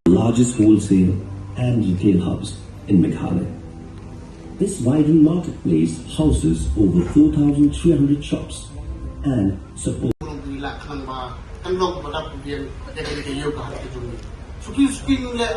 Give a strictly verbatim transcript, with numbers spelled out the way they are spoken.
largest wholesale and retail hubs in Meghalaya. This vibrant marketplace houses over four thousand three hundred shops and supports. Ngi lah khnang ba kan long ba dap biang ïa ka ïew ka hat ka jong ngi. Suki suki ngi leh